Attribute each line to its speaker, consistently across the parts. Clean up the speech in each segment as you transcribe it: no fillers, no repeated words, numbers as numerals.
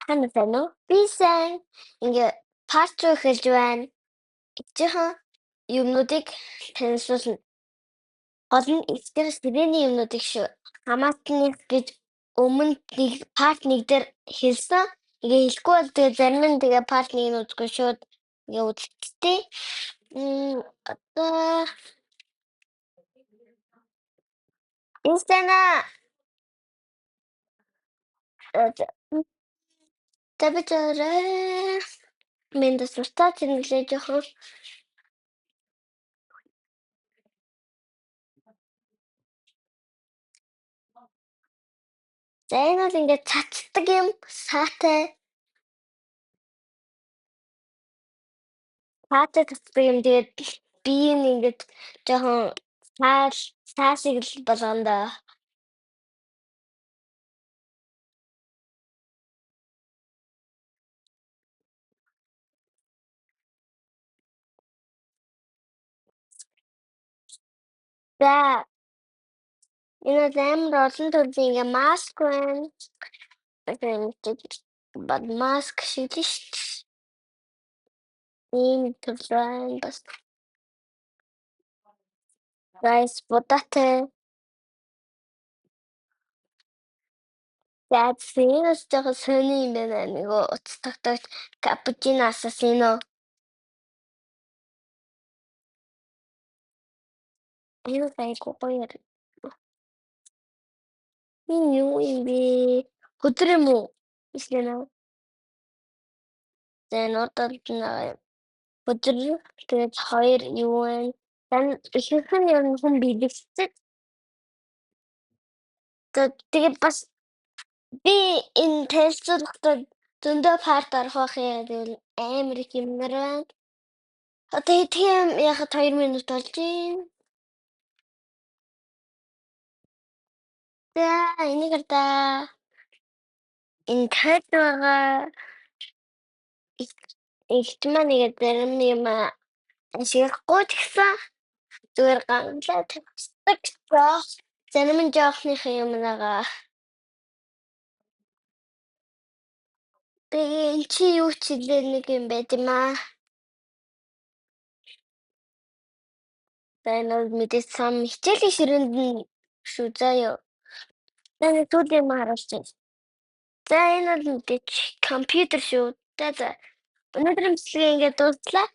Speaker 1: Та нар сайн уу? Би сайн. Ингээ part 2 эхэлж байна. Эгчийнхэн юмнуудыг танилцуулна. Гол нь эгчийн ширээний юмнуудыг шүү. Хамаатных гэж өмнө нэг part 1 дээр хэлсэн. Ингээ хэлэхгүй бол тэгээ зарим нь тэгээ part 1 нь үзэхгүй шууд ингээ үзэлттэй. Одоо энэ сайн. За би зэрэг Мэндэ суртаа цэнэглээ жоохон. За энэ бол ингээд цацдаг юм саатай. Саатай цацдаг юм, тэгээд бие нь ингээд жоохон саал саа шиг л болгоно доо. За энэ бол амар олон төрлийн ингээ маск байна. Бад маск шиг л шүү дээ. Ийм төрөл байна бас. Rice будаатай. За энэ бас жоохон сони юм байна. Нөгөө утас тогтоогч капучино ассасино. Энэ бас айгүй гоё. Энэ юу юм бэ? Хөдөр юм уу? Эсвэл нэ. За энэ урд нь хөдөр, тэгээд хоёр юу вэ? Дан ихэнх нь ер нь хүн бэлэгцдэг. За тэгээд бас би энэ танилцуулгахдаа зөндөө парт орох байх юм. Тэгвэл амар их юмнар байна. Одоо хэдхэн юм яхад 2 минут болж байна. За энийг хардаа. Энэ тайд байгаа эгч маань нэгэ зарим юм ашиглахгүй ч гэсэн зүгээр гангалаа тавьчихдаг. Жоох зарим нь жоохныхан юм нагаа. Тэгээ эн чи юу ч хэлээ нэг юм байт юм аа. За энэ бол мэдээж сам хичээлийн ширээнд нь шүү заа юу. За нэг сүүлийн юм харуулчих. За энэ бол мэдээж компьютер шүү. За за. Өнөөдрийн бичлэгээ ингээд дууслаа.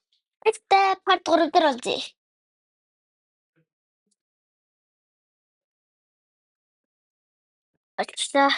Speaker 1: Баяртай. Part 3 дээр уулзъя. Болчихлоо.